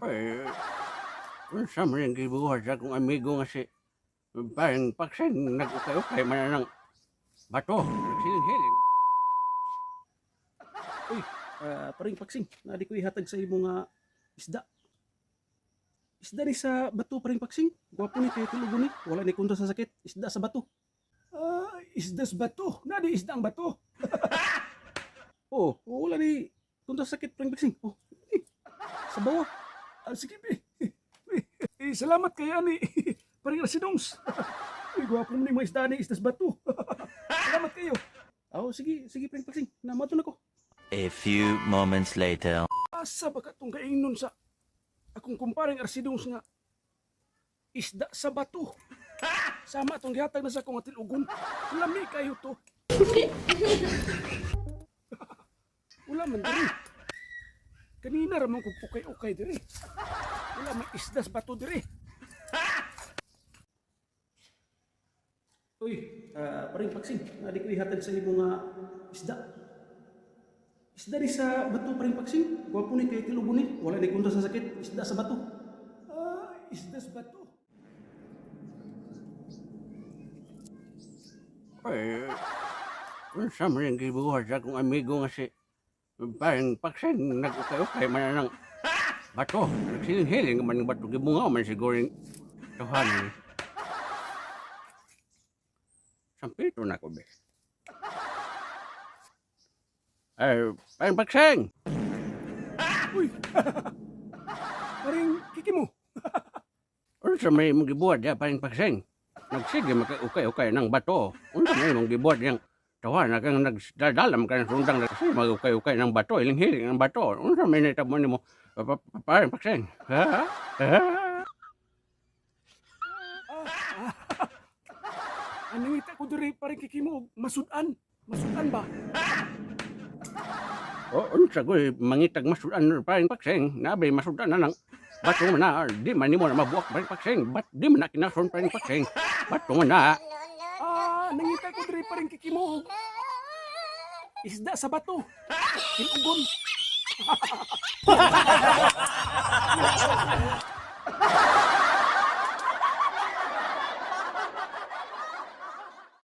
Eh, unsa man ang gibuhat sa akong amigo nga si parang Paksing, nag-ukay-ukay man ng bato, nagsiling-hiling. Uy, paring Paksing, nadi ko ihatag sa imo nga isda. Isda ni sa bato, paring Paksing. Gwapo ni kay tilugo ni. Wala ni kontra sa sakit. Isda sa bato. Ah, isda sa bato. Nadi isda ang bato. Oh, wala ni kontra sa sakit, paring Paksing. Oh, eh, sa bawa. Ah, sige, be. Eh, salamat kay ani. Paring Rasidongs. Uy, gwapo mo ni mga isda ni isda sa bato. Salamat kayo. Oh, sige, sige, paring Paksing. Namato na ko. A few moments later. Asa ba ka tong kaingnon sa akong kumparing Arsidongs nga isda sa bato. Sama atong gihatag na sa akong atilugon. Lami kayo to. Wala man diri. Kanina ra man kog ukay-ukay diri. Wala man isda sa bato diri. Uy, paring Paksing, nadi ko ihatag sa imo nga isda. Isda ni sa bato, paring Paksing. Gwapo ni kay tilugo ni. Wala ni kontra sa sakit. Isda sa bato. Ah, isda sa bato. Eh, unsa man ang gibuhat sa akong amigo nga si parang Paksing, nag-ukay-ukay man ng bato, nagsiling-hiling man ng bato, gibungaw man siguro yung tuhan ni. Sampito na ko, be. Eh, parang Paksing! Uy. Paring Kikimo. Unsa may imong gibuhat diya, paring Paksing? Nagsige maka-ukay-ukay ng bato. Unsa may imong gibuhat diyang tawa na kang nagdadalam ka ng sundang na kasi mag-ukay-ukay ng bato, iling-hiling ng bato. Unsa may nitabo nimo, paring Paksing? Ha? Ha? Ang nangita ko diri, paring Kikimo, og masudan. Masudan ba? O, unsa ko'y mangitag masudan, paring Paksing? Nabi masudan na nang bato man na, di man nimo na mabuak, paring Paksing. Bat di man na kinason, paring Paksing. Bato man na. Ah, nangita ko diri, paring Kikimo, og isda sa bato. Tilugon.